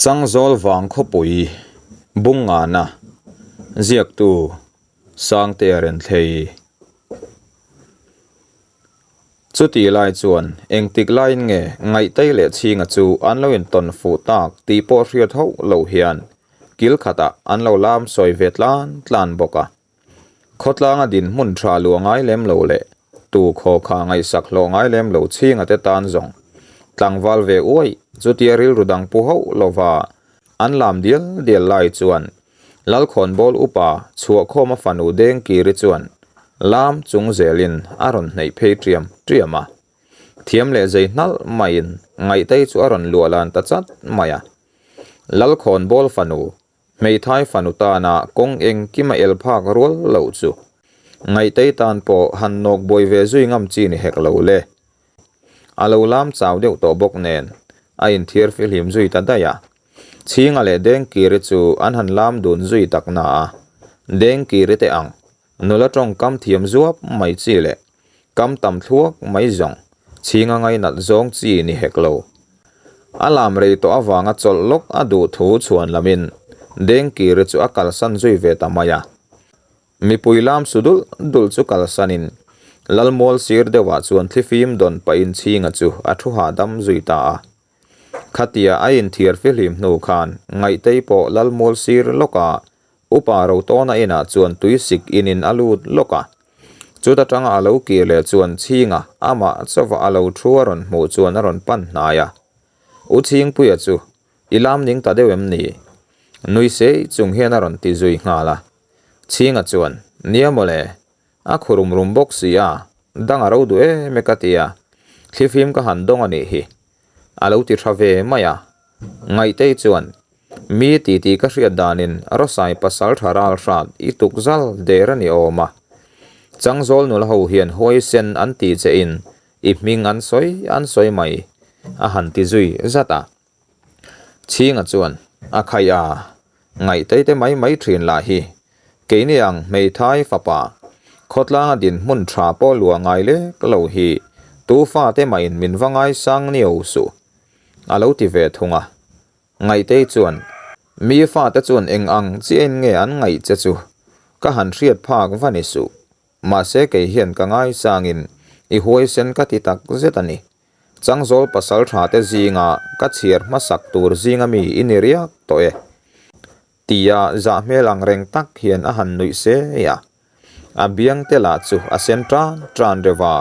Changzawl vang khawpui Bungngana ziaktu Sangtea Renthlei. Chutih lai chuan engtik laiin nge Ngaihtei leh Chhinga chu an lo intawn fuh tak tih pawh hriat hauh lo hian kil khatah an lo lam sawi ve tlan tlan bawk a. Khawtlanga dinhmun tha luah ngai lem lo leh tu khaw kha ngaihsak hlawh ngai lem lo chhinga te tan zawng tlangval ve uaih chutia rilru dang pu hauh lova an lam dial dial lai chuan Lalkhawnbawl upa chhuahkhawma fanu Dengkiri chuan lam chung zelin a rawn hneih phei ṭiam ṭiam a. Thiam leh zei hnalh maiin Ngaihtei chu a rawn luah lan ta chat mai a. Lalkhawnbawl fanu Hmeithai fanu tana kawng engkim a el phak rual loh chu Ngaihtei tan pawh han nawk buai ve zui ngam chi ni hek lo le. A lo lam chau deuh tawh bawk nen a inthiar fihlim zui ta daih a. Chhinga leh Dengkiri chu an han lam dun zui tak na a, Dengkiri te ang nula tawngkam thiam zuap mai chi leh Kam tam thluak mai zawng, chhinga ngainat zawng chi ni hek lo. A lam rei tawh avanga chawlh lawk a duh thu chhuan lamin Dengkiri chu a kalsan zui ve ta mai a. Mipui lam su dulh dulh chu kalsanin Lalmual sir deuhah chuan thlifim dawn pahin chhinga chu a thu hahdam zui ta a. Khatia a inthiar fihlim hnu khan Ngaihtei pawh Lalmual sir lawkah Upa Rotawna inah chuan tuisik inin a lut lawk a. Chuta tanga a lo kir leh chuan Chhinga amah chauha a lo thu a rawn hmuh chuan a rawn pan hnai a. U Chhingpuia chu i lam ning ta deuh em ni? Nui sei chung hian a rawn ti zui nghal a. Chhinga chuan, Nia mawle, a khu rum rum bawk si a, dang a ro duh em e ka ti a, thlifim ka han dawng a nih hi. A lo ti tha ve mai a. Ngaihtei chuan, Mi titi ka hriat danin Rosai pasal tha ral hrat i tuk zal der a ni awm a. Changzawl nula ho hian huaisen an ti che in i hming an sawi an sawi mai a han ti zui zat a. Chhinga chuan, A khaih a, ngaihtei te mai mai thin lah hi. Keini ang hmeithai fapa khawtlanga dinhmun tha pawh luah ngai lek lo hi tu fate mahin min va ngaisang niau suh a lo ti ve thung a. Ngaihtei chuan, Mi fate chuan eng ang chiahin nge an ngaih che chu ka han hriat phak va ni suh. Mahse kei hian ka ngaisangin i huaisen ka ti tak zet a ni. Changzawl pasal tha te zinga ka chhiar hmasak tur zinga mi i ni riak tawh e. Tia zah hmel ang reng tak hian a han nuih se a. A biang te lah chu a sen tan tan reuh a,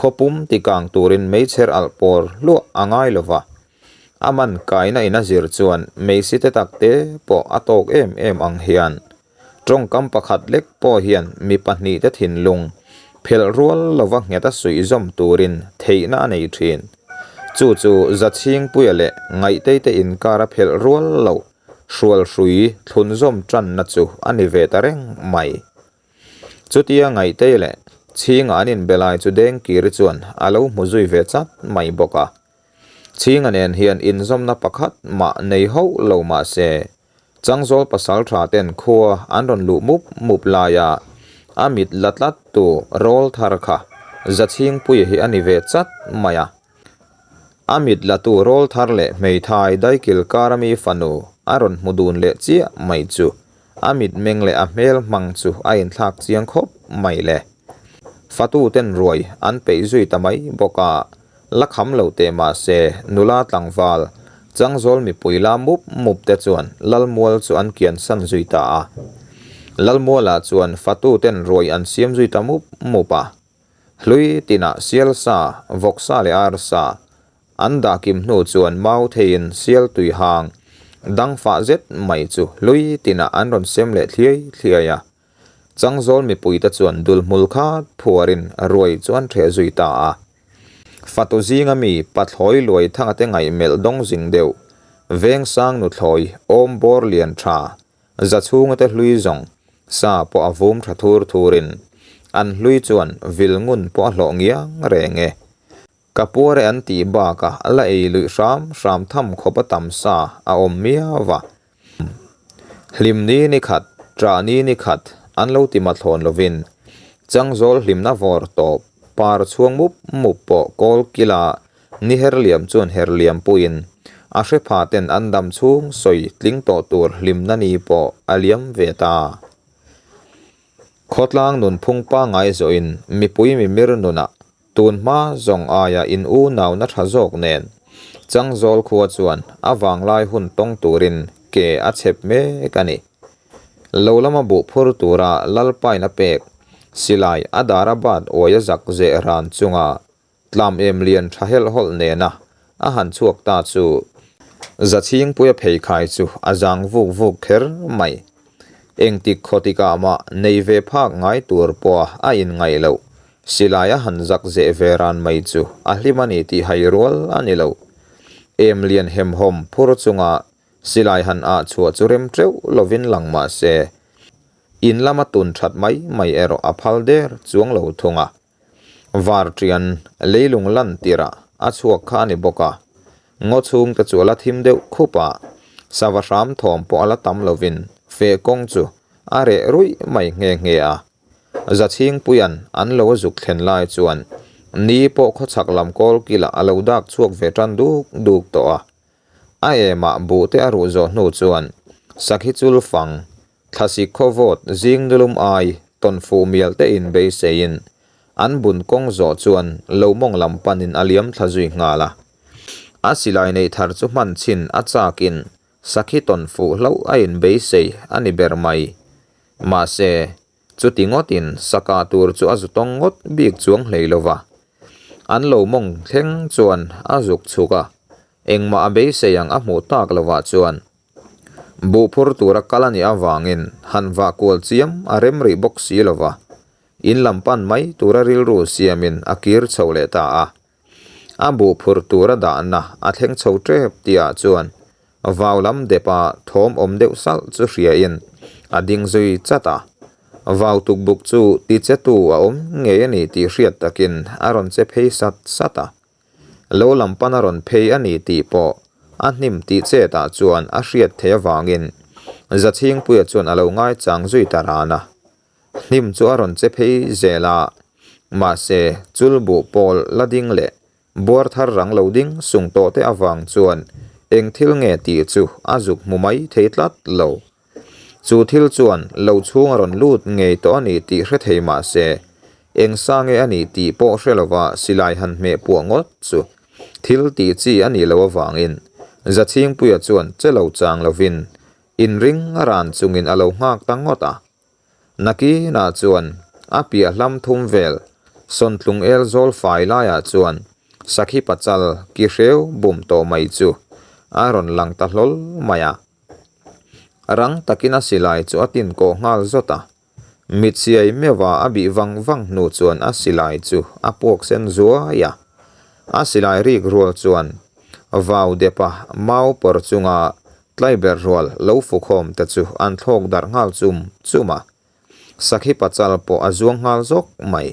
khawpum ti kang turin meichher alh pawr hluah a ngai lo va. A man kaina in a zir chuan meisi te tak te pawh a tawk em em ang hian tawngkam pakhat lek pawh hian mi pahnihte thinlung phelh rual lova nghet a suihzawm turin theihna a nei thin. Chu chu Zachhingpuia leh Ngaihteite inkar a phelh rual lo Hrualhrui thlunzawm tanna chu a ni ve ta reng mai. Chutia Ngaihtei leh Chhinga an inbe lai chu Dengkiri chuan a lo hmu zui ve chat mai bawk a. Chhinga nen hian inzawmna pakhat mah nei hauh lo mah se, Changzawl pasal tha ten khua an rawn luh mup mup laia a mit la tlat tu rawl thar kha Zachhingpuia hi a ni ve chat mai a. A mit la tu rawl thar leh hmeithai daikil kar ami fanu a rawn hmu dun leh chiah mai chu a mitmeng leh a hmel hmang chu a inthlak chiang khawp mai le. Fatu ten ruai an peih zui ta mai bawk a, la kham lo teh mah se nula tlangval Changzawl mipui la mup mup te chuan Lalmual chu an kian san zui ta a. Lalmualah chuan fatu ten ruai an siam zui ta mup mup a. Hlui tinah sial sa, vawk sa leh ar sa an dah kim hnu chuan mau theiin sial tui hang dang fah zet mai chu hlui tinah an rawn sem leh thliai thliai a. Changzawl mipuite chuan dulhmul khat phuarin ruai chu an ṭheh zui ta a. Fatu zinga mi pathlawi luai thanga te ngaihmelh dawng zing deuh, vengsang nuthlawi awm bawr lian ṭha Za chhunga te hlui zawng sa pawh a vum tha thur thurin an hlui chuan vil ngun pawh a hlawh ngiang reng e. Ka puar e an tih bakah la ei luih hram hram tham khawp a tam sa a awm miau va. Hlim ni ni khat, ṭah ni ni khat an lo ti mathlawn lovin Changzawl hlimna vawr tawp par chhuang mup mup pawh kawl kila ni her liam chuan her liam puiin A hre pha ten an dam chhung sawi tling tawh tur hlimna ni pawh a liam ve ta. Khawtlang nunphung pangngai zawhin mipui mimir nunah tun hma zawng aia in unauna tha zawk nen Changzawl khua chuan a vanglai hun tawng turin ke a chhep mek a ni. Lo lama buh phur tura Lalpain a pek silai a dar a bat uai a zak zeh ran chunga Tlam em lian tha helh hawlh nena a han chhuak ta chu Zachhingpuia pheikhai chu a zang vuk vuk kher mai. Engtik khawtikah mah nei ve phak ngai tur pawha a inngaih loh silai a han zak zeh ve ran mai chu a hlim a ni tih hai rual a ni lo. Em lian hemhawm phur chunga silai han ah chhuah chu rem teuh lovin lang mah se in lama tun that mai mai erawh a phal der chuang lo thung a. Varṭian leilung lan tirah a chhuak kha a ni bawk a, ngaw chhungte chu a la thim deuh khup a, sava hram thawm pawh a la tam lovin feh kawng chu a reh ruih mai nghe nghe a. Zachhingpuia'n an lo a zuk thlen lai chuan ni pawh khawchhak lam kawl kilah a lo dak chhuak ve tan duk duk tawh a. A emah buh te a ruh zawh hnu chuan sakhi chul fang Thlasik khaw vawt zing nulum ai tawn fuh mial te in beiseiin an bun kawng zawh chuan lo mawng lam panin a liam thla zui nghal a. A silai neih thar chu hman chhin a chakin sakhi tawn fuh hlauh a in beisei a ni ber mai. Mahse, chuti ngawtin saka tur chu a zu tawng ngawt bik chuang hlei lo va. An lo mawng thleng chuan a zuk chhuk a, engmah a beisei ang a hmuh tak lovah chuan Buh phur tura kal a nih avangin han vah kual chiam a rem rih bawk si lo va, in lam pan mai tura rilru siamin a kir chho leh ta a. A buh phur tura dahna a thleng chho tep tihah chuan vau lam depa thawm awm deuh salh chu hriain a ding zui chat a. Vau tukbuk chu tichetu a awm ngei a ni tih hriat takin a rawn che phei sat sat a. Lo lam pan a rawn phei a ni tih pawh a hnim tih chetah chuan a hriat theih avangin Zachhingpuia chuan a lo ngaichang zui ta ran a. Hnim chu a rawn che phei zel a, mahse chul buh pawl la ding leh buar thar rang lo ding sung tawh te avang chuan eng thil nge tih chu a zuk hmu mai thei tlat lo. Chu thil chuan lo chhung a rawn lut ngei tawh a ni tih hre thei mah se, eng sa nge a nih tih pawh hre lova silai han hmeh puah ngawt chu thil tih chi a nih loh avangin Zachhingpuia chuan che lo chang lovin inring a ran chungin a lo nghak ta ngawt a. Nakinah chuan a piah hlam thum vel sawntlung el zawl fai laiah chuan sakhi pachal ki hreu bum tawh mai chu a rawn lang ta hlawl mai a. Rang takin a silai chu a tin kawh nghal zawt a. Mit siai meuha a bih vang vang hnu chuan a silai chu a puak sen zuai a. A silai rik rual chuan vau depa mau pawr chunga tlaiber rual lo fukhawm te chu an thlawk darh nghal chum chum a. Sakhi pachal pawh a zuang nghal zawk mai.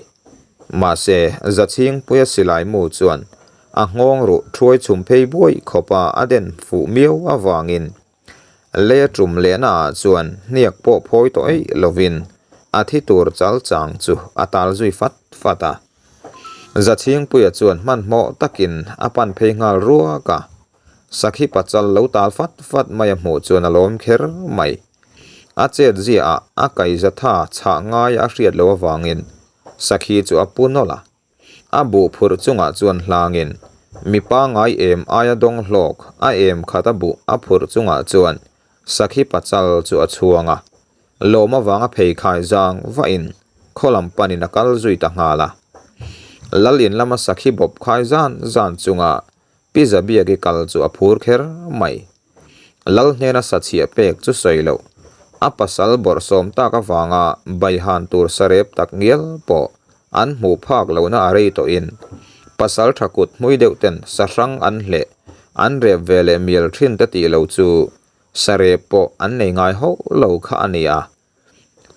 Mahse, Zachhingpuia silai mu chuan a nghawng ruh thuai chhum phei buai khawpa a den fuh miau avangin lei a tum lehna ah chuan hniak pawh phawi tawh eih lovin a thi tur chal chang chu a tal zui fat fat a. Zachhingpuia chuan hmanhmawh takin a pan phei nghal ruak a. Sakhi pachal lo tal fat fat mai a hmuh chuan a lawm kher mai. A chet ziaah a kaiza tha chhah ngai a hriat loh avangin Sakhi chu a pu nawlh a. A buh phurh chungah chuan hlangin mi pangngai em aia dawng hlawk a em khat a buh a phurh chungah chuan Sakhi pachal chu a chhuang a. Lawm avanga pheikhai zang vahin khaw lam panin a kal zui ta nghal a. Lal in lama Sakhi bawp khai zan zan chunga Pi Zabiaki kal chu a phur kher mai. Lal hnena sachhiah pek chu sawi loh, a pasal bawrhsawm tak avanga baihan tur sarep tak ngial pawh an hmuh phak lohna a rei tawhin pasal tha kut hmui deuh ten sahrang an hleh an rep ve leh mial thin te tih lo chu sarep pawh an nei ngai hauh lo kha a ni a.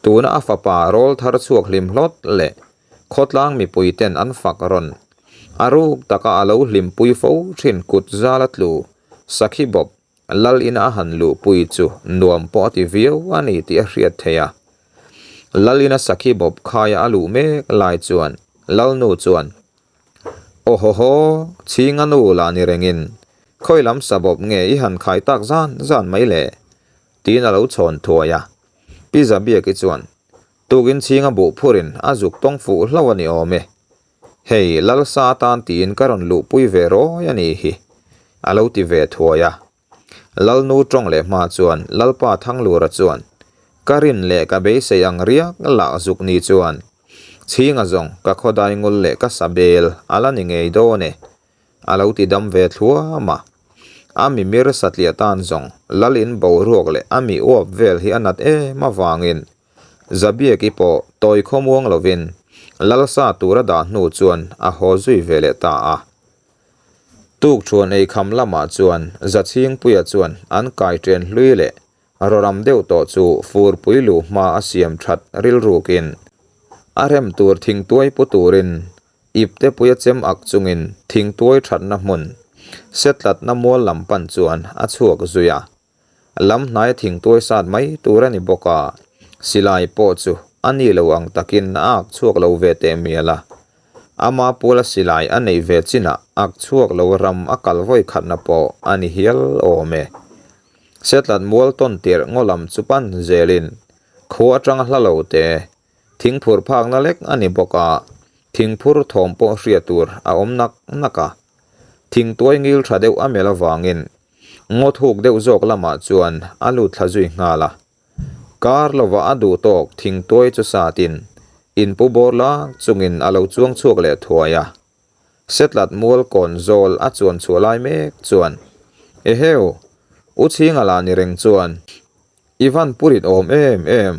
Tuna a fapa rawl thar chhuak hlim hlawt leh khawtlang mipui ten an fak rawn. A ruk taka a lo hlimpui fo thin kut zal a tlu Sakhi bawp Lal ina a han luhpui chu nuam pawh a ti viau a ni tih a hriat theih a. Lal ina Sakhi bawp khaia a luh mek lai chuan Lalnu chuan, Aw haw haw, Chhinga nu lah ni rengin. Khawi lam sabawp nge i han khai tak zan zan mai le? Tiin a lo chhawn thuai a. Pi Zabiaki chuan, Tukin chhinga buh phurin a zuk tawng fuh hlauh a ni awm e. Hei, Lalsa atan tiin ka rawn luhpui ve rawi a nih hi, a lo ti ve thuai a. Lalnu tawng leh hma chuan Lalpa Thanglura chuan, Ka rin leh ka beisei ang riak lah zuk ni chuan, Chhinga zawng ka khawdai ngul leh ka sa bel a la ni ngei dawn e, a lo ti dam ve thluam a. A mimir satliah tan zawng Lal in boruak leh a mi uap vel hi a nat em avangin Zabiaki pawh tawi khawmuang lovin Lalsa tur a dah hnu chuan a haw zui ve leh ta a. Tukṭhuan eikham lamah chuan Zachhingpuia chuan an kai ṭen hlui leh rawram deuh tawh chu furpui luh hma a siam ṭhat rilrukin a rem tur thingtuai pu turin iptepuia chem ak chungin thingtuai ṭhatna hmun setlatna mual lam pan chuan a chhuak zui a. Lam hnaia thingtuai sat mai tur a ni bawk a, silai pawh chu a ni lo ang takin a ak chhuak lo ve teh mial a. Ama pula silai a neih ve chinah ak chhuak lo ram a kal vawi khatna pawh a ni hial awm e. Setlat mual tawn tirh ngaw lam chu pan zelin khua atanga hla lo te thingphur phakna lek a ni bawk a, thingphur thawm pawh hriat tur a awm nak nak a. Thingtuai ngil tha deuh a melh avangin Ngaw thuk deuh zawk lamah chuan a lut thla zui nghal a. Kar lovah a duh tawk thingtuai chu satin inpu bawr lak chungin a lo chuang chhuak leh thuai a. Setlat mual kawn zawl a chuan chhuah lai mek chuan, Eheu! U Chhinga lah ni reng chuan i van purit awm em em!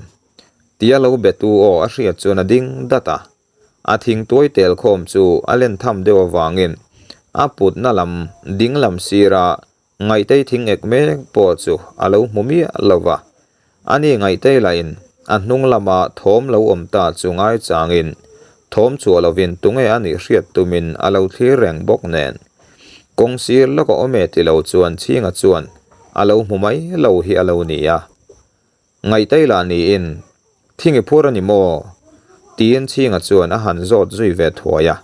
Tia lo betu aw a hriat chuan a ding dat a. A thingtuai tel khawm chu a len tham deuh avangin a putna lam ding lam sira Ngaihtei thing ek mek pawh chu a lo hmu miah lo va. Ani Ngaihtei lahin a hnung lama thawm lo awm ta chu ngaichangin thawm chhuah lovin tunge a nih hriat tumin a lo thlir reng bawk nen. Kawng sir lawk a awm e ti lo chuan Chhinga chuan a lo hmu mai lo hi a lo ni a. Ngaihtei lah niin, Thing i phur a ni maw? tiin Chhinga chuan a han zawt zui ve thuai a.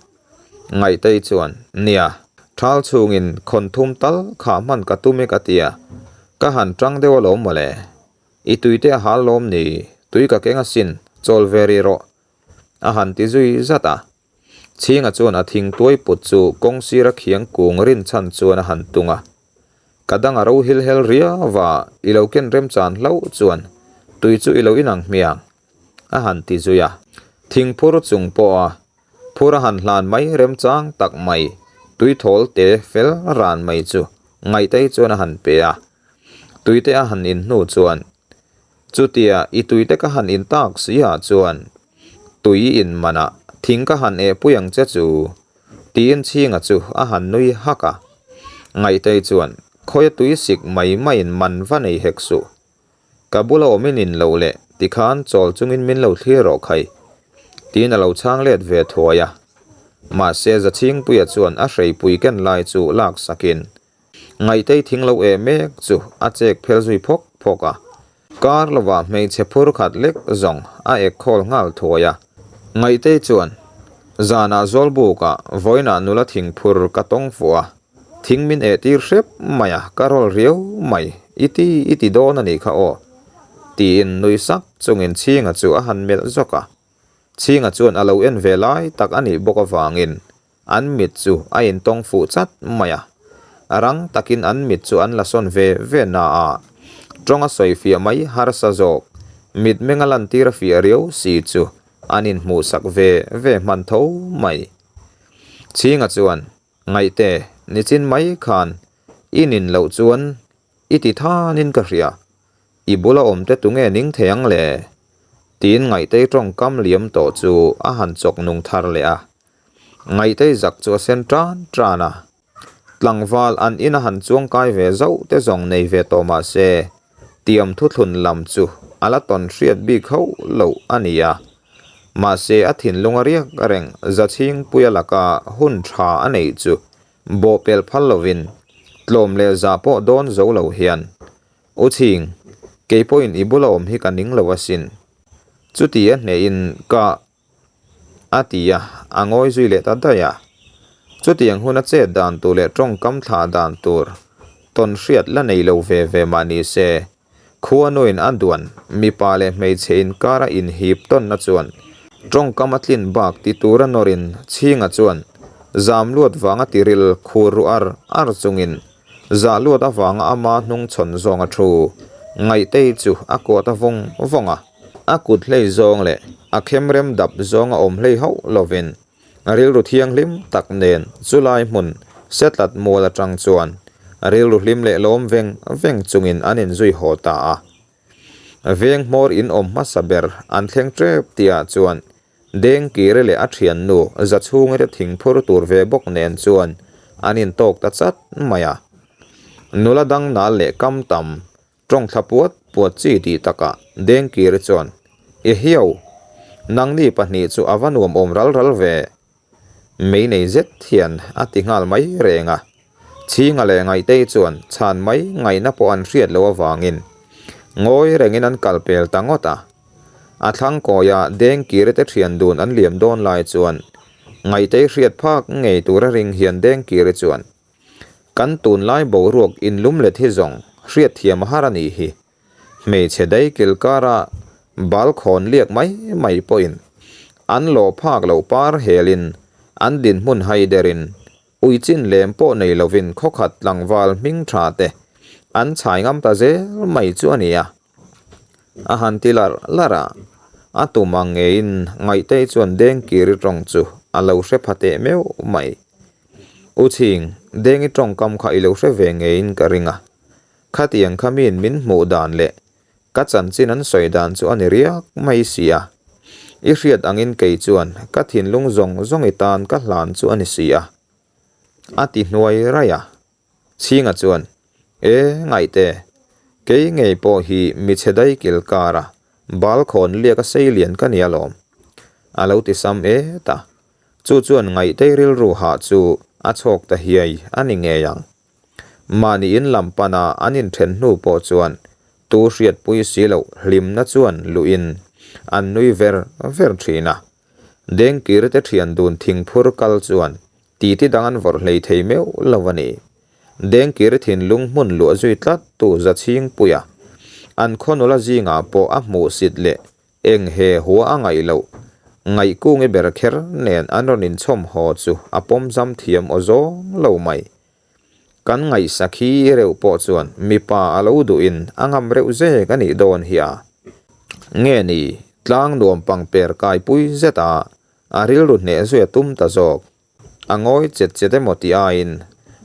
Ngaihtei chuan, Nia, thal chhungin khawn thum tal khah hman ka tum e ka ti a, ka han tang deuh alawm mawle. I tuite a hal lawm ni, tui ka keng asin, chawl ve rih rawh, a han ti zui zat a. Chhinga chuan a thingtuai put chu kawng sira khiang kung rinchhan chuan a han tung a. Ka dang a ro hil hel riau va, i lo ken remchan hlauh chuan tui chu i lo inang hmiang, a han ti zui a. Thingphur chung pawha phur a han hlan mai remchang tak mai, tui thawl te fel ran mai chu Ngaihtei chuan a han pe a. Tuite a han in hnu chuan, Chutia i tuite ka han in tak si ah chuan tui in manah thing ka han eh pui ang che chu, tiin Chhinga chu a han nui hak a. Ngaihtei chuan, Khawia tui sik mai maiin man va nei hek suh. Ka bula awm in in lo leh tikhan chawl chungin min lo thlir rawh khai, tiin a lo chhang let ve thuai a. Mahse Zachhingpuia chuan a hreipui ken lai chu lak sakin Ngaihtei thing lo eh mek chu a chek phel zui phawk phawk a. Kar lovah hmeichhe phur khat lek zawng a ek khawl nghal thuai a. Ngaihtei chuan, Zanah Zawlbukah vawiinah nula thing phur ka tawng fuh a, thing min eh tir hrep mai a, ka rawl riau mai, i ti i ti dawn a nih kha aw, tiin nui sak chungin Chhinga chu a han melh zawk a. Chhinga chuan a lo en ve lai tak a nih bawk avangin An mit chu a intawng fuh chat mai a, rang takin an mit chu an la sawn ve ve na a, tawng a sawi fiah mai harsa zawk, mitmeng a lantir a fiah riau si chu an inhmuhsak ve ve hman tho mai. Chhinga chuan, Ngaihte, nichin mai khan i nin loh chuan i ti thanin ka hria, i bula awmte tunge ning thei ang le? Tiin Ngaihtei tawngkam liam tawh chu a han chawk nung thar leh a. Ngaihtei zak chu a sen tan tan a, tlangval an ina han chuang kai ve zauh te zawng nei ve tawh mah se, tiam thuthlun lam chu a la tawn hriat bik hauh loh a ni a. Mahse a thinlung a riak reng Zachhingpuia laka hun tha a neih chu bawhpelh phal lovin tlawm leh zah pawh dawn zo lo hian, U Chhing, kei pawhin i bula awm hi ka ning lo asin. Chuti a hnehin ka A ti a, a ngawi zui leh ta daih a. Chutiang huna chet dan tur leh tawngkam thlah dan tur Tawn hriat la nei lo ve ve mah ni se, khuanuin a duan mipa leh hmeichhe inkara inhip tawnna chuan tawngkam a tlin bak ti tura nawrin Chhinga chuan zam luat vanga tiril khur ru ar ar chungin zah luat avanga ama hnung chhawn zawnga thu Ngaihtei chu a kuah ta vawng vawng a. A kut hlei zawng leh a khemrem dap zawnga awm hlei hauh lovin Rilru thianghlim tak nen chulai hmun setlat mual atang chuan rilru hlim leh lawm veng veng chungin an inzui haw ta a. Veng hmawr in awm hmasa ber an thleng tep tihah chuan Dengkiri leh a thiannu Zachhungite thingphur tur ve bawk nen chuan an intawk ta chat mai a. Nula dang nal leh kam tam Tawng thla puat puat chi tih takah Dengkiri chuan, I hiau! Nangni pahnih chu a va nuam awm ral ral ve. Mei nei zet hian a ti nghal mai reng a. Chhinga leh Ngaihtei chuan chhan mai ngaihna pawh an hriat loh avangin ngawi rengin an kal pel ta ngawt a. A thlang kawia Dengkiri te thian dun an liam dawn lai chuan Ngaihtei hriat phak ngei tura ring hian Dengkiri chuan, Kan tunlai boruak inlum let hi zawng hriatthiam a har a nih hi. Hmeichhe daikil kara bal khawn liak mai mai pawhin an lawh phak loh par helin an dinhmun hai derin uichin lem pawh nei lovin khawkhat tlangval hming tha te an chhai ngam ta zel mai chu a ni a. A han ti larh larh a, a tum ang ngeiin Ngaihtei chuan Dengkiri tawng chu a lo hre pha teh meuh mai. U Chhing, Dengi tawngkam kha i lo hre ve ngeiin ka ring a. Khatiang kha miin min hmuh dan leh ka chanchin an sawi dan chu a ni riak mai si a. I hriat angin kei chuan ka thinlung zawng zawng i tan ka hlan chu a ni si a. A ti hnuai raih a. Chhinga chuan, E, ngaihte, kei ngei pawh hi michhe dai kil kara bal khawn liak a sei lian ka ni alawm. A lo ti sam et a. Chu chuan ngaihtei rilru hah chu a chhawk ta hiai a ni ngei ang. Mahni in lam pana an inthen hnu pawh chuan tu hriatpui si loh hlimna chuan luhin an nui ver ver thin a. Dengkir te thian dun thingphur kal chuan titi dang an vawrh hlei thei meuh lo a ni. Dengkir thinlung hmun luah zui tlat tu Zachhingpuia an khaw nula zingah pawh a hmuhsit leh Eng he hua a ngaih loh, ngaihkungi ber kher nen an rawn inchhawm haw chu a pawm zam thiam aw zawng lo mai. Kan ngaihsak hi reuh pawh chuan mipa a lo duhin a ngam reuh zek a nih dawn hi a. Nge ni, tlang nuam pangper kaipui zet a, a rilru hneh zui a tum ta zawk. A ngawi chet chet emaw tih aiin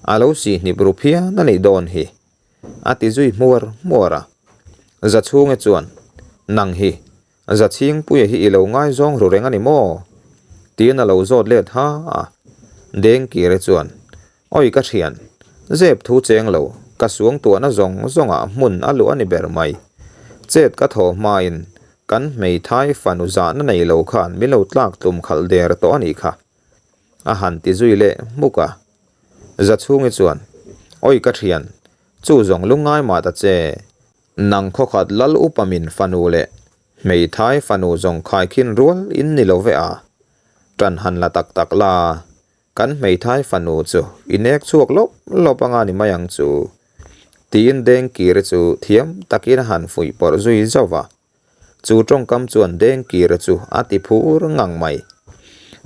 a lo sihhnip ru phian a nih dawn hi, a ti zui hmuar hmuar a. Zachhunge chuan, Nang hi, Zachhingpuia hi i lo ngaizawng ru reng a ni maw? tiin a lo zawt let ha a. Dengkire chuan, Awi ka thian, zep thu cheng lo, ka suangtuahna zawng zawngah hmun a luh a ni ber mai. Chet ka thawh hmain kan hmeithai fanu zahna nei lo khan min lo tlak tlum khalh der tawh a nih kha. A han ti zui leh hmuk a. Zachhungi chuan, Awi ka thian, chu zawng lungngai mah ta che. Nang khawkhat lal upa min fanu leh hmeithai fanu zawng khaikhin rual in ni lo ve a. Tan han la tak tak la, kan hmeithai fanu chu i nek chhuak lawp lawp anga ni mai ang chu. Tiin Dengkiri chu thiam takin a han fuih pawrh zui zauh va. Chu tawngkam chuan Dengkira chu a ti phur ngang mai.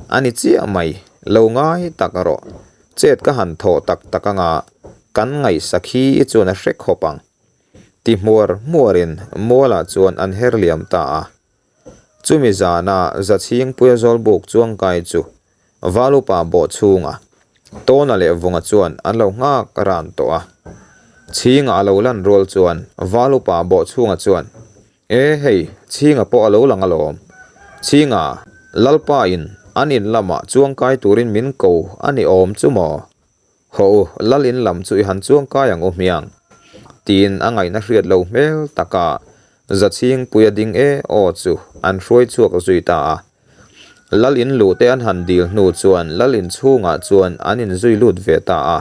A ni chiah mai, lo ngai tak rawh. Chet ka han thawh tak tak anga kan ngaihsak hi i chuan a hre khawp ang. Ti hmuar hmuarin mualah chuan an her liam ta a. Chumi zana Zachhingpuia Zawlbuk chuangkai chu Valupa bawh chhunga Tawna leh Vunga chuan an lo nghak ran tawh a. Chhinga a lo lan rual chuan Valupa bawh chhunga chuan, E hei, Chhinga pawh a lo lang alawm. Chhinga, Lalpa in an in lamah chuangkai turin min ko a ni awm chu maw? Haw u, Lal in lam chu i han chuangkai ang u hmiang. Tiin a ngaihna hriat lo hmel taka Zachhingpuia ding e aw chu an hruai chhuak zui ta a. Lal in luh te an han dil hnu chuan Lal in chhungah chuan an inzui lut ve ta a.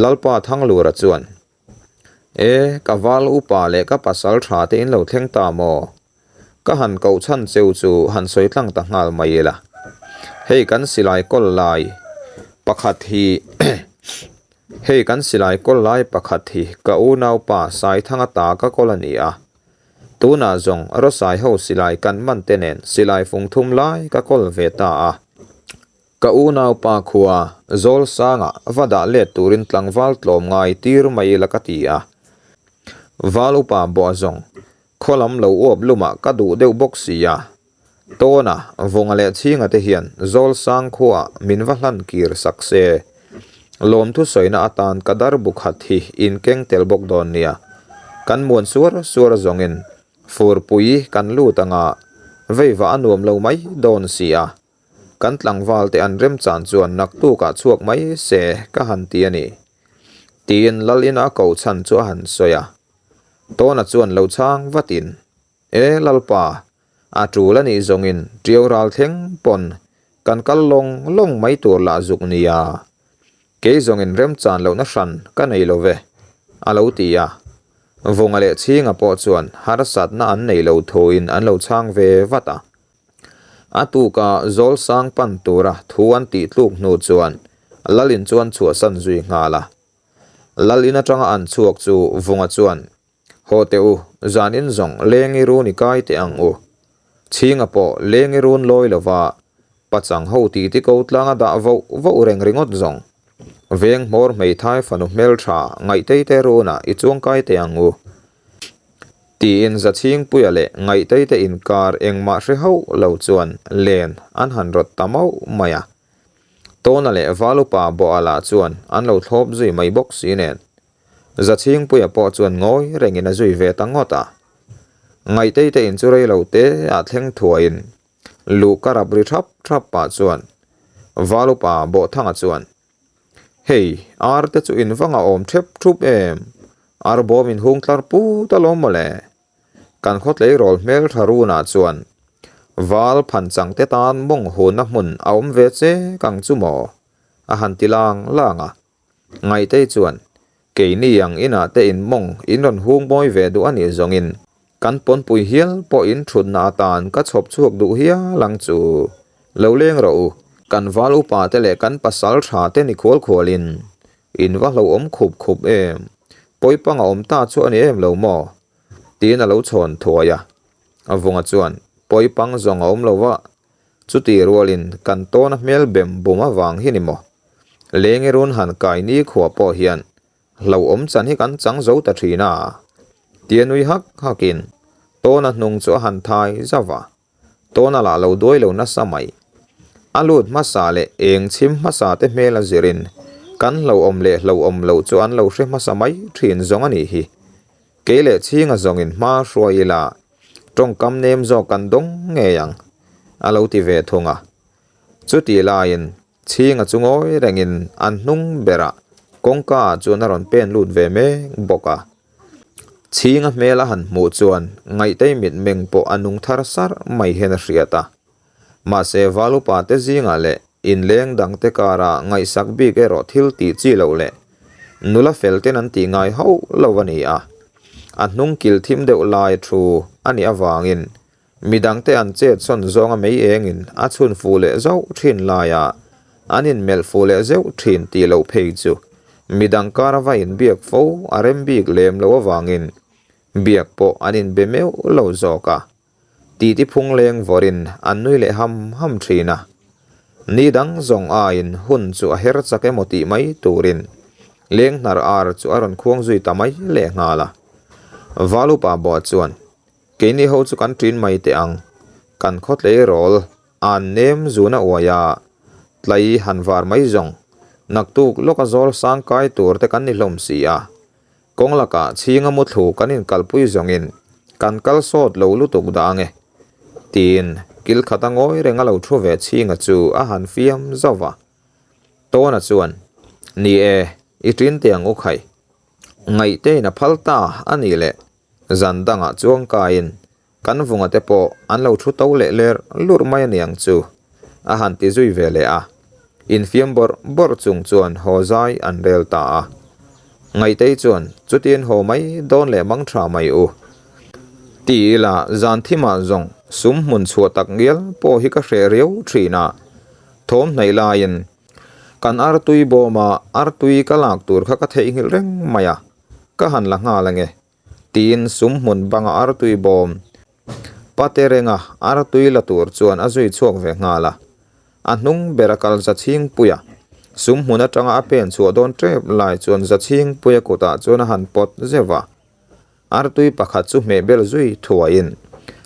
Lalpa Thanglura chuan, E, ka val upa leh ka pasal tha te in lo thleng ta maw? Ka han koh chhan cheu chu han sawi tlang ta nghal mai ila. Hei kan silai kawl lai pakhat hi. Hei kan silai kawl lai pakhat hi ka unaupa Saithanga ta ka kawl a ni a. Tunah zawng Rawsai ho silai kan man te nen silai fung thum lai ka kawl ve ta a. Ka unaupa khua Zawlsanga va dah let turin tlangval tlawm ngai tir mai ila ka ti a. Val upa bawh zawng khaw lam lo uap lumah ka duh deuh bawk si a. Tawna, Vunga leh Chhinga te hian Zawlsang khuaah min va hlan kir sak se. Lawmthu sawina atan ka dar bu khat hi in keng tel bawk dawn nia. Kan muan suar suar zawngin furpui kan lut anga veiva a nuam lo mai dawn si a. Kan tlangval te an remchan chuan naktukah chhuak mai se ka han ti a ni. Tiin Lal ina a ko chhan chu a han sawi a. Tawna chuan lo chhang vatin, E Lalpa, a tul a nih zawngin ṭiau ral thleng pawn kan kal lawng lawng mai tur lah zuk nia. Kei zawngin remchan lohna hran ka nei lo ve, a lo ti a. Vunga leh Chhinga pawh chuan harsatna an nei lo thuin an lo chhang ve vat a. A tuka Zawlsang pan tura thu an tih tluk hnu chuan Lalin chuan chhuahsan zui nghal a. Lalin atanga an chhuak chu Vunga chuan Haw teh u, zanin zawng lengi run i kai teh ang u. Chhinga pawh lengi run lawi lova pachang ho titi ko tlanga dah voh voh reng ringawt zawng. Veng hmawr hmeithai fanu hmeltha ngaihtei te runah i chuang kai teh ang u. Tiin Zachhingpuia leh ngaihtei te inkar engmah hre hauh lo chuan len an han rawt ta mauh mai a. Tawna leh Valupa Bawha lah chuan an lo thlawp zui mai bawk si nen. Zachhingpuia pawh chuan ngawi rengin a zui ve ta ngawt a. Ngaihtei te in chu rei lo te ah thleng thuaiin luh ka rap ri thap thap pah chuan Valupa Bawhthanga chuan, Hei, ar te chu in vanga awm thep thup em? Ar bawm in hung tlar put alawm mawle. Kan khaw tleirawl hmel tha runah chuan Val phanchang te tan mawng hunna hmun a awm ve che kang chu maw? a han ti lang lang a. Ngaihtei chuan, Keini ang inah te in mawng in rawn hung mawi ve duh a nih zawngin kan pawnpui hial pawh in thutna atan ka chhawp chhuak duh hial ang chu. Lo leng rawh u, kan val upa te leh kan pasal tha te ni khual khualin in va hlauhawm khup khup em, pawipang a awm ta chu a ni em lo maw? Tiin a lo chhawn thuai a. A vunga chuan, Pawipang zawng a awm lo va, Chuti rualin kan tawna hmel bem bum avang hi ni maw? Lengi run han kai nikhua pawh hian hlauhawm chan hi kan chang zo ta thin a, tia nui hak hakin tawna hnung chu a han thai zauh a, tawna lah lo duai lo nasa mai. A lut hmasa leh eng chhim hmasa te hmel a zirin kan hlauhawm leh hlauhawm loh chu an lo hre hmasa mai thin zawng a nih hi. Kei leh chhinga zawngin hma hruai ila tawngkam nem zawk kan dawng ngei ang, a lo ti ve thung a. Chutih laiin Chhinga chu ngawi rengin an hnung berah kawngka ah chuan a rawn pen lut ve mek bawk a. Chhinga hmel a han hmuh chuan ngaihtei mitmeng pawh a nung thar sar mai hian a hriat a. Mahse Valupa te zingah leh inleng dangte kara ngaihsak bik erawh thil tih chi loh leh nula fel ten an tih ngai hauh lo a ni a. A hnung kil thim deuh lai thu a nih avangin midangte an chet sawn zawnga mei engin a chhun fuh leh zauh thin laia an inmelh fuh leh zeuh thin tih loh phei chu midang kara va inbiak fo a rem bik lem loh avangin biak pawh an inbe meuh lo zawk a. Titi phung leng vawrin an nui leh ham ham thin a. Ni dang zawng aiin hun chu a her chak emaw tih mai turin leng hnar ar chu a rawn khuang zui ta mai leh nghal a. Valupa bawh chuan, Keini ho chu kan ṭin mai teh ang, kan khaw tleirawl an nem zun a uai a, tlai han var mai zawng, naktuk lawka zawl sang kai tur te kan ni hlawm si a. Kawng lakah chhinga muthlu kan inkalpui zawngin kan kal sawt lo lutuk dah ange, tiin kil khata ngawi reng a lo thu ve chhinga chu a han fiam zauh va. Tawna chuan, Ni e, i ṭin teh ang u khai. Ngaihtein a phal ta a nih leh zan dangah chuang kaiin Kan vunga te pawh an lo thu to leh ler lurh mai a niang chu, a han ti zui ve leh a. Infiam bawrh bawrh chung chuan haw zai an rel ta a. Ngaihtei chuan chutin haw mai dawn leh mang tha mai u. Ti ila zan thimah zawng sum hmun chhuah tak ngial pawh hi ka hreh riau thin a, thawm hnaih laiin. Kan artui bawma artui ka lak tur kha ka theihnghilh reng mai a, ka han la nghal ange, tiin sum hmun banga artui bawm pate renga artui la tur chuan a zui chhuak ve nghal a. A hnung bera kal Zachhingpuia sum hmun atanga a pen chhuah dawn tep lai chuan Zachhingpuia kutah chuan a han pawt zeuh a. Artui pakhat chu hmeh bel zui thuaiin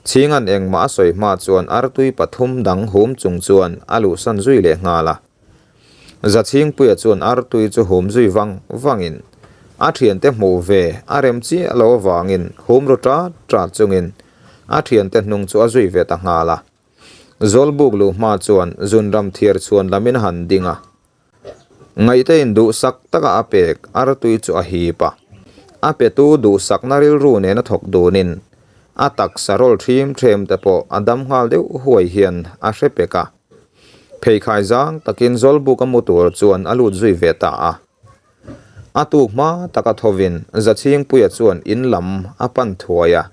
Chhinga'n engmah a sawi hma chuan artui pathum dang hum chung chuan a luhsan zui leh nghal a. Zachhingpuia chuan artui chu hum zui vang vangin a thiante hmuh ve a rem chiah lo avangin hum ru tat tat chungin a thiante hnung chu a zui ve ta nghal a. Zawlbuk luh hma chuan zunram thiar chhuan lamin a han ding a. Ngaihte in duhsak taka a pek artui chu a hip a. A petu duhsakna rilru nena thawk dunin a taksa rawl thim them te pawh a dam nghal deuh huai hian a hre pek a. Pheikhai zang takin Zawlbuk a mu tur chuan a lut zui ve ta a. A tuk hma taka thovin Zachhingpuia chuan in lam a pan thuai a.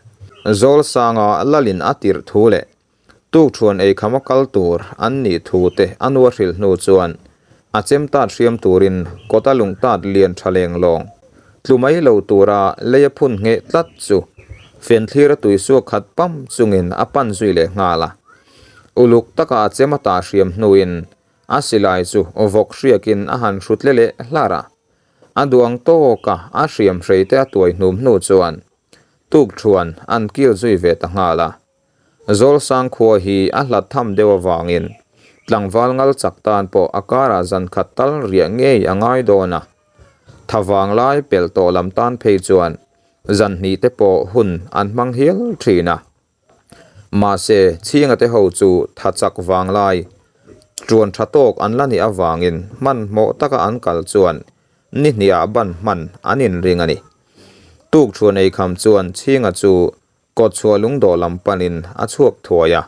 Zawlsanga lalin a tirh thu leh Tukṭhuan eikham a kal tur an nih thu te a nu a hrilh hnu chuan a chem tat hriam turin kawta lung tat lian ṭha leng lawng tlu mai lo tura lei a phun ngheh tlat chu fenthlir a tuisuak khat pam chungin a pan zui leh nghal a. Uluk taka a chem a tah hriam hnuin a silai chu vawk hriakin a han hrut le leh hlar a. A duang tawka a hriam hrei te a tuai hnum hnu chuan tukṭhuan an kil zui ve ta nghal a. Zawlsang khua hi a hlat tham deuh avangin tlangval ngal chak tan pawh a karah zan khat tal riah ngei a ngai dawn a. Tha vang lai pelh tawh lam tan phei chuan zan hnih te pawh hun an hmang hial thin a. Mahse, Chhinga te ho chu tha chak vang lai tuan tha tawk an la nih avangin hmanhmawh taka an kal chuan ni hniah ban hman an inring a ni. Tukṭhuan eikham chuan Chhinga chu Kawtchhuah lungdawh lam panin a chhuak thuai a.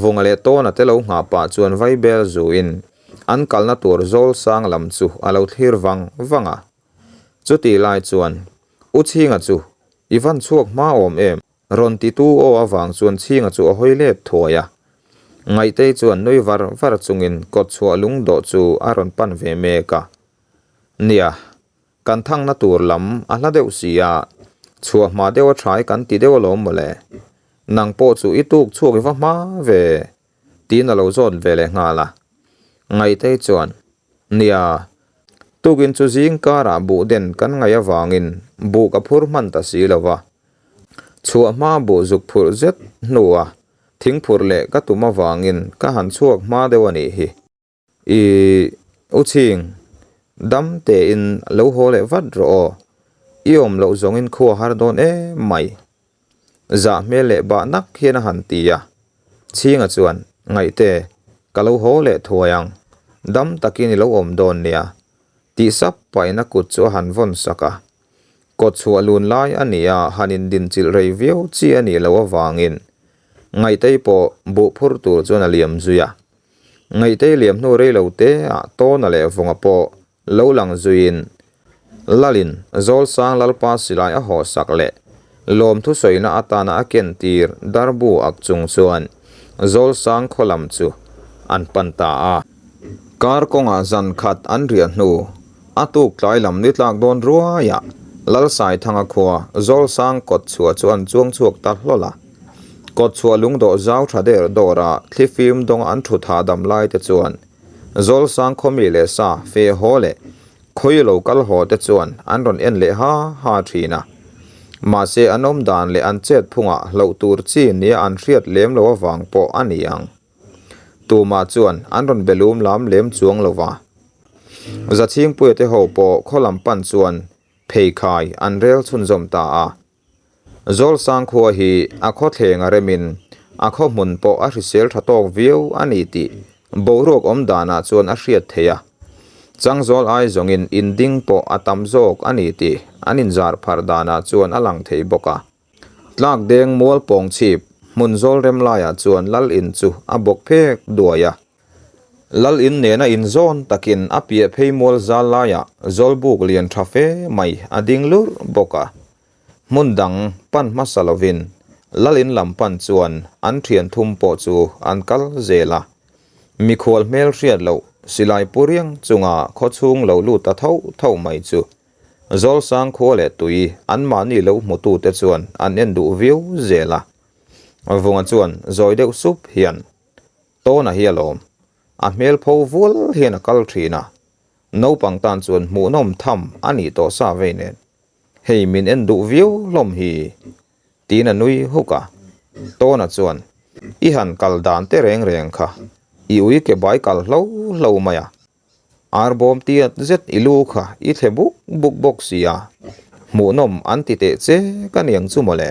Vunga leh Tawna te lo nghah pah chuan vaibel zuin an kalna tur zawl sang lam chu a lo thlir vang vang a. Chutih lai chuan U Chhinga chu i van chhuak hma awm em? Rawn titu aw avang chuan Chhinga chu a hawi let thuai a. Ngaihtei chuan nui var var chungin kawtchhuah lungdawh chu a rawn pan ve mek a. Nia, Kan thangna tur lam a hla deuh si a, chhuah hma deuh a tha i kan ti deuh alawm mawle. Nang pawh chu i tuk chhuak i va hma ve, tiin a lo zawt ve leh nghal a. Ngaihtei chuan, Nia, tukin chu zing karah buh den kan ngaih avangin buh ka phur hman ta si lo va. Chhuah hma buh zuk phurh zet hnua thing phurh leh ka tum avangin ka han chhuak hma deuh a nih hi. I U Chhing, dam tein lo haw leh vat rawh aw. I awm loh zawngin khua har dawn em mai. Zah hmel leh bah nak hian a han ti a. Chhinga chuan, Ngaihte, ka lo haw leh thuai ang. Dam takin i lo awm dawn nia. Tih sap pahin a kut chu a han vawn sak a. Kawt chhuah lun lai a ni a, han indinchilh rei viau chi a nih loh avangin Ngaihtei pawh buh phur tur chuan a liam zui a. Ngaihtei liam hnu rei lo te ah Tawna leh Vunga pawh lo lang zuiin Lalin Zawlsang Lalpa silai a haw sak leh lawmthu sawina atana a ken tir darbu ak chung chuan Zawlsang khaw lam chu an pan ta a. Kar kawngah zan khat an riah hnu a tuk tlai lam ni tlak dawn ruaiah Lalsaithanga khua Zawlsang kawt chhuah chu an chuang chhuak ta hlawl a. Kawtchhuah lungdawh zau tha der dawrah thlifim dawnga an thut hahdam lai te chuan Zawlsang khawmi leh sa fe haw leh khawi lo kal haw te chuan an rawn en leh ha ha thin a. Mahse an awm dan leh an chet phungah hlauh tur chi nia an hriat lem lo avang pawh a ni ang. Tumah chuan an rawn be lum lam lem chuang lo va. Zachhingpuia te ho pawh khaw lam pan chuan pheikhai an rel chhunzawm ta a. Zawlsang khua hi a khawthleng a remin a khaw hmun pawh a hrisel tha tawk viau a ni tih boruak awm danah chuan a hriat theih a. Changzawl ai zawngin in ding pawh a tam zawk a ni tih an inzar pharh danah chuan a lang thei bawk a. Tlak deng mual pawng chhip hmun zawl rem laiah chuan lal in chu a bawk phek duai a. Lal in nena inzawn takin a piah phei mual zal laiah zawlbuk lian tha fe mai a ding lurh bawk a. Hmun dang pan hmasa lovin Lalin lam pan chuan an thian thum pawh chu an kal zel a. Mikhual hmel hriat loh. silai pu riang chunga khawchhung lo lut ta tho tho mai chu Zawlsang khua leh tui anmahni lo hmutute chuan an en duh viau zel a. Vunga chuan zawi deuh sup hian, Tawna hi alawm, a hmel pho vual hian a kal thin a, naupang tan chuan hmuhnawm tham a nih tawh sa vei nen, hei min en duh viau hlawm hi, tiin a nui huk a. Tawna chuan, I han kal dan te reng reng kha, i ui ke bai kal hlo hlo mai a, Arbawm tiat zet i lu kha i thle buk buk bawk si a, hmuhnawm an ti teh che ka niang chu mawle,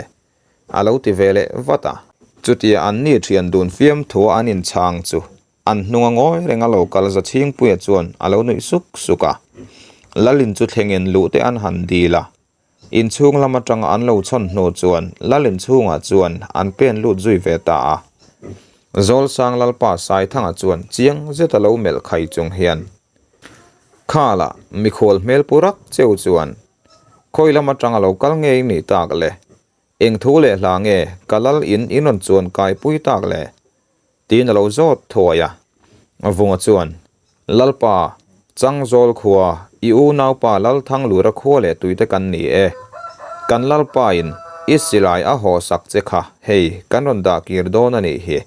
a lo ti ve leh vat a. Chutia an ni thian dun fiamthua an inchhang chu an hnunga ngawi renga lo kal za Chhingpuia chuan a lo nuih suk suk a. Lalin chu thlengin luh te an han dil a, inchhung lam atanga an lo chhawn hnu chuan lal inchhungah chuan an pen lut zui ve ta a. Zawlsang Lalpa Saithanga chuan chiang zeta lo melh khai chung hian, Khala, mikhual hmel pu rak cheu chuan khawi lam atanga lo kal ngei nih tak le? Eng thu leh hla nge ka lal in in rawn chuan kaipui tak le? Tiin a lo zawt thuai a. Vunga chuan, Lalpa, Changzawl khua, i unaupa Lalthanglura khua leh tuite kan ni e. Kan Lalpain i silai a haw sak che kha hei kan rawn dah kir dawn a nih hi.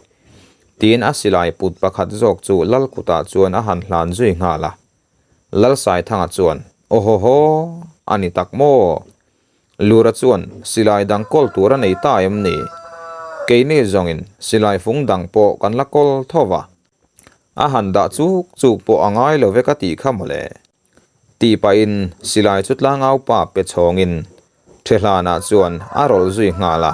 Tiin a silai put pakhat zawk chu Lal kutah chuan a han hlan zui nghal a. Lalsaithanga chuan, Awhawhaw, a ni tak maw? Lura chuan silai dang kawl tur a nei ta em ni? Keini zawngin silai fung dang pawh kan la kawl tho va. A han dah chuk chuk pawh a ngai lo ve ka tih kha mawle. Tih pahin silai chu tlangau pa pe chhawngin Thehlanah chuan a rawlh zui nghal a.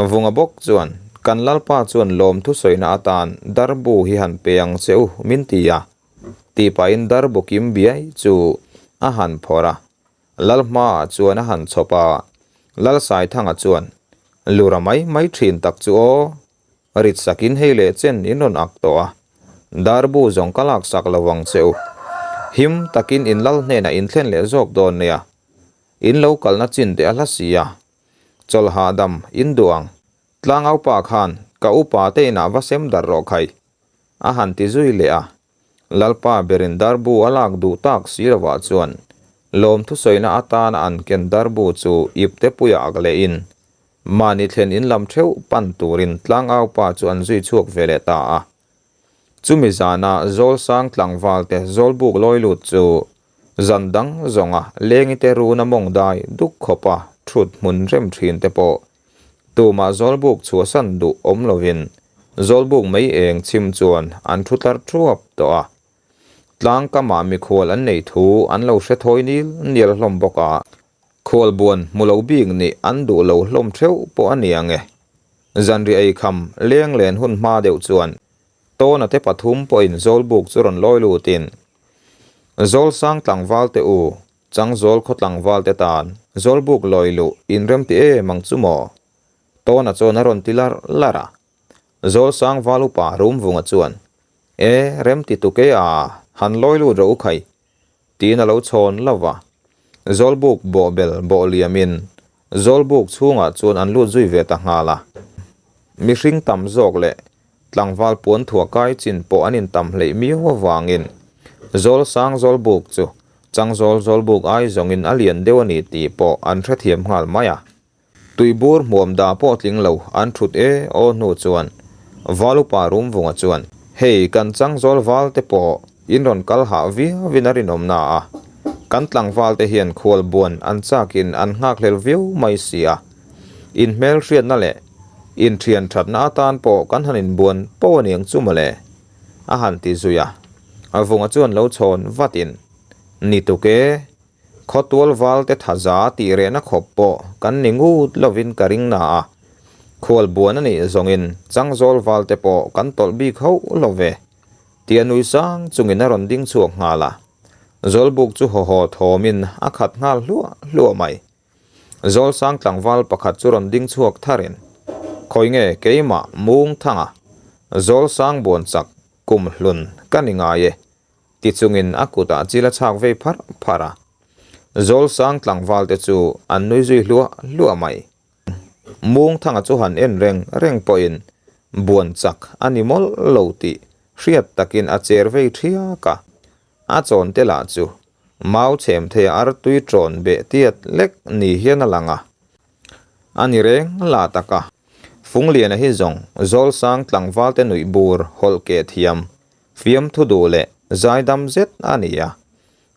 Vunga bawk chuan kan Lalpa chuan lawmthu sawina atan darbu hi han pe ang che u min ti a. Tih pahin darbu kim biai chu a han phawrh a. Lal hmaah chuan a han chhawp a, Lal Saithanga chuan, Lura mai mai thin tak chu aw, rit sakin hei leh chen in rawn ak tawh a, darbu zawng ka laksak lo vang che u. Him takin in lal hnenah in thlen leh zawk dawn nia, in lo kalna chin te a hla si a, chawlh hahdam in duh ang, tlangaupa khan ka upa te inah va sem darh rawh khai, a han ti zui leh a. Lalpa berin darbu a lak duh tak si lovah chuan lawmthu sawina atana an ken darbu chu ipte puiah ak lehin mahni thlen in lam theuh pan turin tlangaupa chu an zui chhuak ve leh ta a. Chumi zana Zawlsang tlangvalte Zawlbuk lawi lut chu zan dang zawnga lengite runa mawng dai duk khawpa thut hmun rem thin te pawh Tumah Zawlbuk chhuahsan duh awm lovin Zawlbuk mei eng chhim chuan an thu tlar thuap tawh a. Tlang kamah mikhual an nei thu an lo hre thawi nil nial hlawm bawk a. Khualbuan hmu lo bik nih an duh lo hlawm theuh pawh a ni ang e. Zanriah eikham leng len hun hma deuh chuan Tawna te pathum pawhin Zawlbuk chu rawn lawi lutin, Zawlsang tlangval te u, Changzawl khaw tlangval te tan Zawlbuk lawi luh inrem ti em ang chu maw? Tawna chuan a rawn ti larh larh a. Zawlsang val upa Rumvunga chuan, E, rem ti tuk e a, han lawi lut rawh u khai, tiin a lo chhawn lo va. Zawlbuk bawhbel bawh liamin Zawlbuk chhungah chuan an lut zui ve ta nghal a. Mihring tam zawk leh Tlangval puan thuah kai chin pawh an intam hleih miau avangin Zawlsang Zawlbuk chu Changzawl Zawlbuk ai zawngin a lian deuh a ni tih pawh an hrethiam nghal mai a. Tuibur hmuam dah pawh tling lo an thut e aw hnu chuan Valupa Rumvunga chuan, Hei kan Changzawl val te pawh in rawn kal hah viauin a rinawmna a, kan tlangval te hian khualbuan an chakin an nghakhlel viau mai si a, in hmelhriatna leh Inthian thatna atan pawh kan han inbuan pawh a niang chu mawle, a han ti zui a. A vunga chuan lo chhawn vatin, Ni tuk e, khawtual valte thaza tih rehna khawp pawh kan ni ngut lovin ka ring na a, khual buan a nih zawngin changzawl valte pawh kan tawlh bik hauh lo ve, tia nui sang chungin a rawn ding chhuak nghal a. Zawlbuk chu hawhaw thawmin a khat nghal hluah hluah mai. Zawlsang tlangval pakhat chu rawn ding chhuak tharin, Khawi nge keimah mung thanga Zawlsang buan chak kum hlun ka ni ngai e, ti chungin a kutah chil a chhak vei pharh pharh a. Zawlsang tlangval te chu an nui zui hluah hluah mai. Mung thanga chu han en reng reng pawhin buan chak a ni mawlh lo tih. hriat takin a cher vei ṭhiak a. A chawnte lah chu mau chhem theia artui ṭawn beh tiat lek ni hian a lang a. A ni reng lah tak a. Fungliana hi zawng Zawlsang tlangvalte nuih bur hawlh keh thiam, fiamthu duh leh zaidam zet a ni a.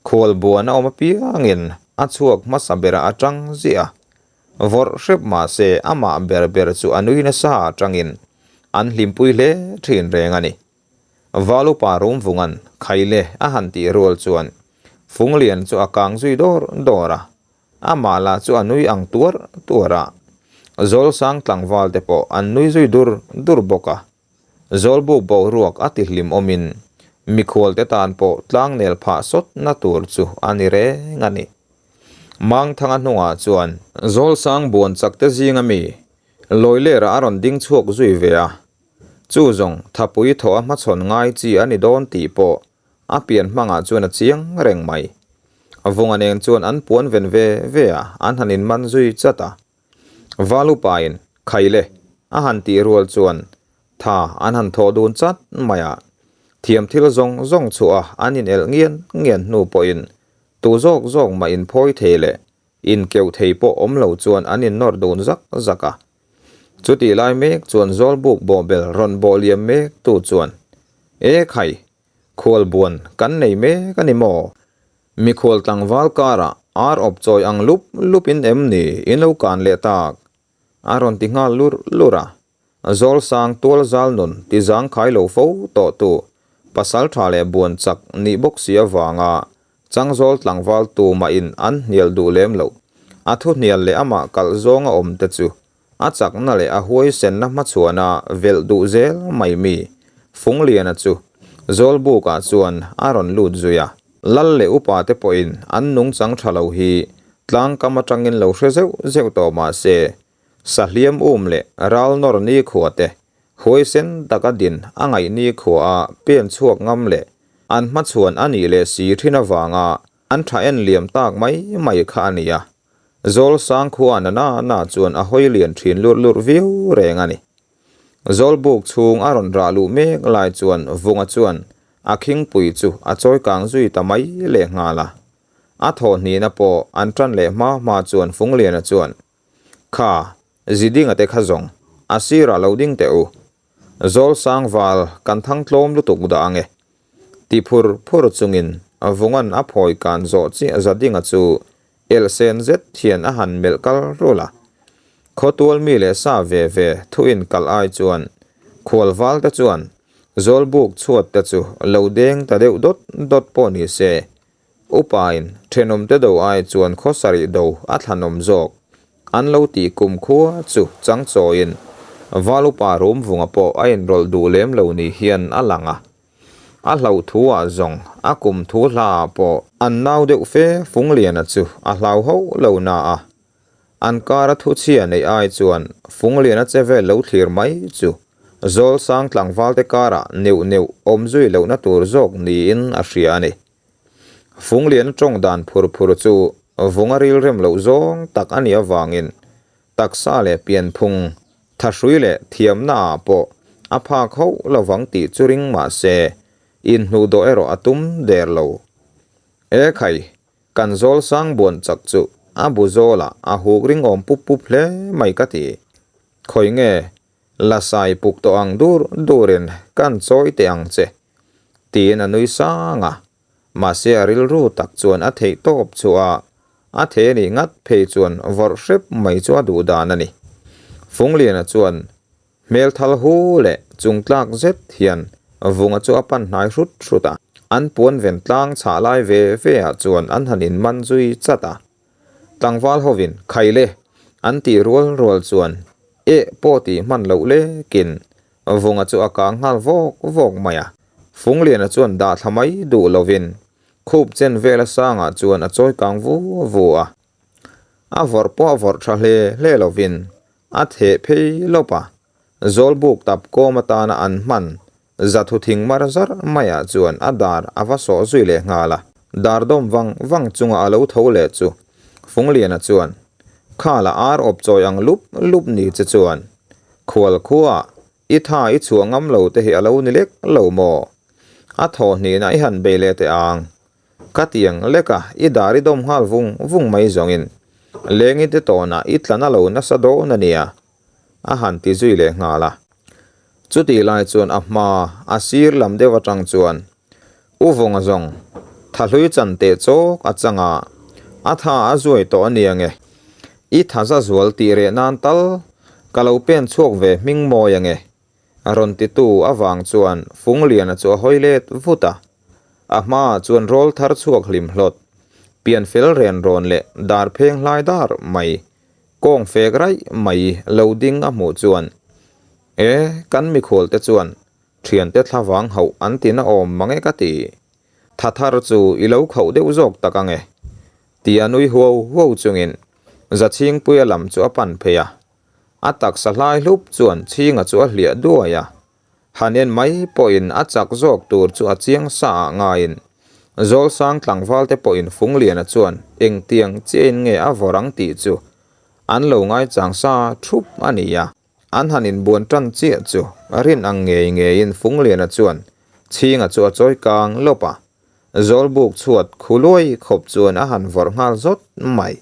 Khualbuan a awm apiangin a chhuak hmasa berah a tang ziah a. Vawrh hrep mahse amah ber ber chu a nui nasa atangin an hlimpui hle thin reng a ni. Valupa Rumvunga'n Khaile a han tih rual chuan Funglian chu a kang zui dawr dawr a, amah lah chu a nui ang tuar tuar a. Zawlsang tlangval te pawh an nui zui dur dur bawk a. Zawlbuk boruak a ti hlim awmin mikhual te tan pawh tlangnel phah sawtna tur chu a ni reng a ni. Mangthanga hnungah chuan Zawlsang buan chak te zinga mi Lawilera a rawn ding chhuak zui ve a, chu zawng thapui thaw a hmachhawn ngai chi a ni dawn tih pawh a pian hmangah chuan a chiang reng mai. Vunga nen chuan an puan ven ve ve a, an han inman zui chat a. Valupain, Khaile, a han tih rual chuan tha an han thawh dun chat mai a. Thiam thil zawng zawng chhuah a an inelh ngian ngian hnu pawhin tu zawk zawk mah inphawi thei leh Inkeuh thei pawh awm lo chuan an innawr dun zak zak a. Chutih lai mek chuan Zawlbuk bawhbel rawn bawh liam mek tu chuan, E khai, khualbuan kan nei mek a ni maw? Mikhual tlangval karah ar awp chawi ang lup lup in em ni in lo kan leh tak? A rawn ti nghal lur lur a. Zawlsang tual zal nun ti zangkhai lo fo tawh tu pasal tha leh buan chak nih bawk si avanga Changzawl tlangval tumah in an hnial duh lem loh. A thu hnial leh amah kalh zawng a awm te chu a chakna leh a huaisenna hmachhuana velh duh zel mai mi Fungliana chu Zawlbukah chuan a rawn lut zui a. Lal leh upa te pawhin an nungchang tha lo hi tlangkam atangin lo hre zeuh zeuh tawh mah se Sahliam um leh ral nawr nikhua te, huaisen taka din a ngaih nikhua a pen chhuak ngam leh an hmachhuan a nih leh si thin avanga an tha en liam tak mai mai kha a ni a. Zawlsang khua na na na chuan a hawi lian thin lurh lurh viau reng a ni. Zawlbuk chhung a rawn rah luh mek lai chuan Vunga chuan a khingpui chu a chawi kang zui ta mai leh nghal a. A thawhhnihna pawh an tan leh hma hma chuan Fungliana chuan, Kha, Zidinga te kha zawng, a sirah lo ding teh u. Zawlsang val kan thang tlawm lutuk dah ang e. Ti phur phur chungin Vunga'n a phawi kan zawh chiah Zadinga chu elhsen zet hian a han melh kal rul a. Khawtual mi leh sa ve ve thu inkalh ai chuan khualval te chuan Zawlbuk chhuat te chu lo deng ta deuh dawt dawt pawh ni se, Upain thenawmte do ai chuan khaw sarih do a thlanawm zawk an lo tih kum khua chu chang chawiin Val upa Rumvunga pawh a inrawlh duh lem lo ni hian a lang a. A hlauh thu ah zawng a kum thu hla ah pawh an nau deuh fe Fungliana chu a hlau hauh lo na a. An kara thuchhia neih ai chuan Fungliana che vel lo thlir mai chu Zawlsang tlangvalte karah neuh neuh awm zui lohna tur zawk niin a hria a ni. Fungliana tawng dan phur phur chu vunga rilrem loh zawng tak a nih avangin taksa leh pianphung, thahrui leh thiamna ah pawh a phak hauh lovang tih chu ring mah se inhnuhdawh erawh a tum der lo. E khai! Kan zawl sang buan chak chu a bu zawlah a huk ringawm pup pup hle mai ka ti. Khawi nge la sai puk tawh ang dur durin kan chawi teh ang che tiin a nui sang a. Mahse a rilru tak chuan a theih tawp chu a a the nih ngat phei chuan vawrh hrep mai chu a duh dan a ni. Fungliana chuan Hmel thal hu leh chung tlak zet hian Vunga chu a pan hnai hrut hrut a. An puan ven tlang chhah lai ve ve ah chuan an han in man zui chat a. Tlangval hovin Khaile an tih rual rual chuan eh pawh tih hman loh lekin Vunga chu a kang nghal vawk vawk mai a. Fungliana chuan dah thla mai duh lovin khup chen vela sangah chuan a chawi kang vu vu a. A vawrh pawh a vawrh tha hle hle lovin A theh phei lawp a, Zawlbuk tap kawm atana an hman zathu thing mar zar maiah chuan a dar a va sawh zui leh nghal a. Dar dawm vang vang chunga a lo tho leh chu Fungliana chuan, Khala ar awp chawi ang lup lup ni che chuan khual khuaah i tha i chhuah ngam lo te hi a lo ni lek lo maw? A thaw hnihna i han bei leh teh ang. Khatiang leka i dar i dawm nghal vung vung mai zawngin lengi te tawnah i tlan a lo nasa dawn a nia, a han ti zui leh nghal a. Chutih lai chuan a hma a sir lam deuh atang chuan U Vawnga zawng thahlui chan teh chawk a chang a, a tha a zuai tawh a nia nge. I tha za zual tih reh nan tal ka lo pen chhuak ve hming mawi ange. A rawn titu avang chuan Fungliana chu a hawi let vut a. A hmaah chuan rawl thar chhuak hlim hlawt, pian fel ren rawn leh dar pheng hlai dar mai, kawng fek raih mai lo ding a hmuh chuan, E, kan mikhual te chuan thiante thlavang hauh an ti na awm mang e ka ti. Tha thar chu i lo khauh deuh zawk tak ang e, tia nui huau huau chungin Zachhingpuia lam chu a pan phei a. A taksa hlai hlup chuan Chhinga chu a hliah duai a, han en mai pawhin a chak zawk tur chu a chiang sa ah ngaiin Zawlsang tlangval te pawhin Fungliana chuan engtiang chiahin nge a vawrh ang tih chu an lo ngaichang sa thup a ni a. An han inbuan tan chiah chu rin ang ngei ngeiin Fungliana chuan Chhinga chu a chawi kang lawp a, Zawlbuk chhuat khuluai khawp chuan a han vawrh nghal zawt mai.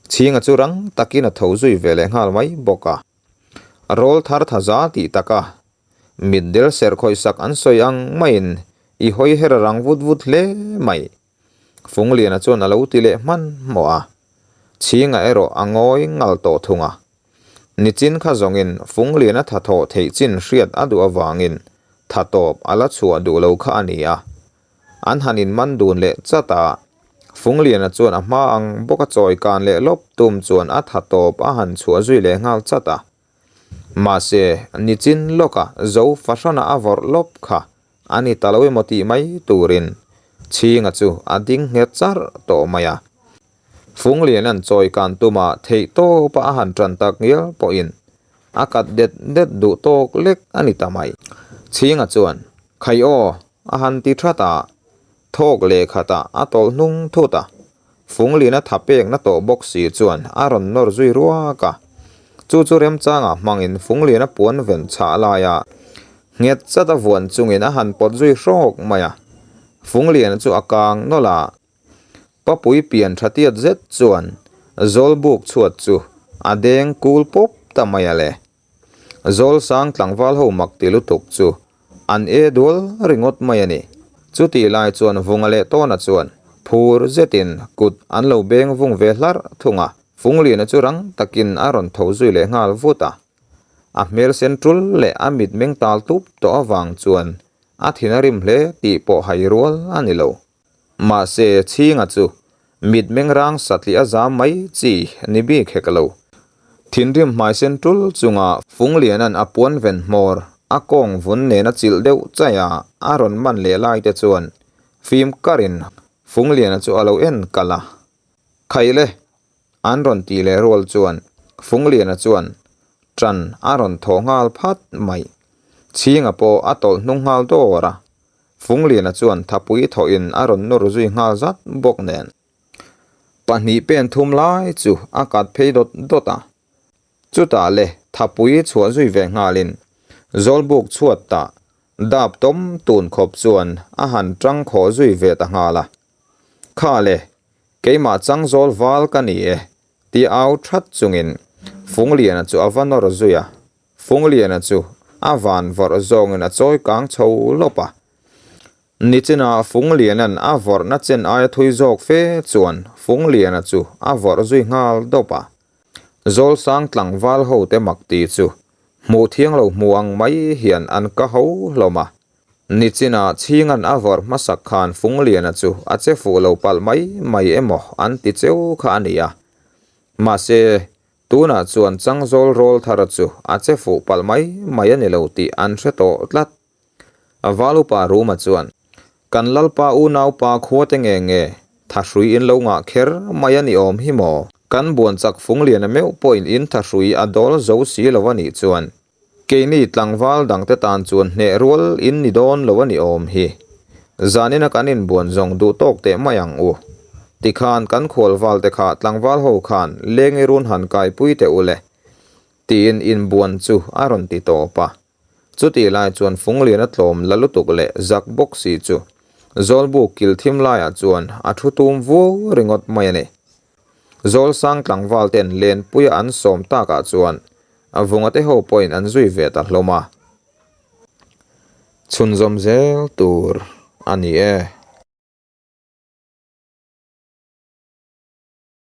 Chhinga chu rang takin a tho zui ve leh nghal mai bawk a. Rawl thar tha za tih taka mitdel serh khawihsak an sawi ang maiin i hawi her a rang vut vut hle mai. Fungliana chuan a lo ti leh hmanhmawh a. Chhinga erawh a ngawi ngal tawh thung a. Nichin kha zawngin Fungliana tha thawh theih chin hriat a duh avangin tha tawp a la chhuah duh lo kha a ni a. An han inman dun leh chat a, Fungliana chuan a hma ang bawk a chawi kan leh lawp tum chuan a tha tawp a han chhuah zui leh nghal chat a. Mahse, nichin lawka zo fahrana a vawrh lawp kha a ni ta lo emaw tih mai turin Chhinga chu a ding nghet char tawh mai a. Fungliana'n chawi kan tuma theih tawpa a han tan tak ngial pawhin a kat det det duh tawk lek a ni ta mai. Chhinga chuan, Khai aw! a han ti that a, thawk leh khatah a tawlh hnung thut a. Fungliana tha pekna tawh bawk si chuan a rawn nawr zui ruak a. Chu chu remchangah hmangin Fungliana puan ven chhah laia nghet chat a vuan chungin a han pawt zui hrawk mai a. Fungliana chu a kang nawlh a. Papui pian tha tiat zet chuan Zawlbuk chhuat chu a deng kul pawp ta mai a le. Zawlsang tlangval ho mak ti lutuk chu an e dual ringawt mai a ni. Chutih lai chuan Vunga leh Tawna chuan phur zetin kut an lo beng vung ve hlarh thung a, Fungliana chu rang takin a rawn tho zui leh nghal vut a. A hmel sen tul leh a mitmeng tal tup tawh avang chuan a thin a rim hle tih pawh hai rual a ni lo. Mahse, Chhinga chu mitmeng rang satliah a zam mai chi ni bik hek lo. Thinrim hmaisen tul chunga Fungliana'n a puan ven hmawr a kawng vun nena chilh deuh chaih a a rawn man leh lai te chuan fim karin Fungliana chu a lo en kalh a. Khaile! An rawn tih leh rual chuan Fungliana chuan ṭan a rawn thawh nghal phat mai. Chhinga pawh a tawlh hnung nghal dawr a. Fungliana chuan thapui thawhin a rawn nawr zui nghal zat bawk nen. Pahnih pen thum lai chu a kat phei dawt dawt a. Chutah le thapui chhuah zui ve nghalin Zawlbuk chhuat tah dap tawm tun khawp chuan a han tang khawh zui ve ta nghal a. Kha le, keimah changzawl val ka ni e, ti au that chungin Fungliana chu a va nawr zui a. Fungliana chu a van vawrh zawngin a chawi kang chho lawp a. Nichinah Fungliana'n a vawrhna chen aia thui zawk fe chuan Fungliana chu a vawrh zui nghal dawp a. Zawlsang tlangval hote mak ti chu hmuh thiang lo hmu ang mai hian an ka ho hlawm a. Nichinah Chhinga'n a vawrh hmasak khan Fungliana chu a che fuh lo palh mai mai emaw an ti cheu kha a ni a. Mahse, Tunah chuan Changzawl rawl thara chu a che fuh palh mai mai a ni lo tih an hre tawh tlat. A val upa Ruma chuan, Kan Lalpa unaupa khuate nge nge, thahrui in lo ngah kher mai a ni awm hi maw? Kan buan chak Fungliana meuh pawhin in thahrui a dawl zo si lo a nih chuan, keini tlangval dangte tan chuan hneh rual in ni dawn lo a ni awm hi. Zanina kan inbuan zawng duh tawk teh mai ang u. Tikhan kan khualval te kha tlangval ho khan lengi run han kaipui teh u le, tiin inbuan chu a rawn ti tawp a. Chutih lai chuan Fungliana tlawm la lutuk leh zak bawk si chu Zawlbuk kil thim laiah chuan a thu tum vuau ringawt mai a ni. Zawlsang tlangval ten Lenpuia an sawm takah chuan a vunga te ho pawhin an zui ve ta hlawm a. Chhunzawm zel tur a ni e.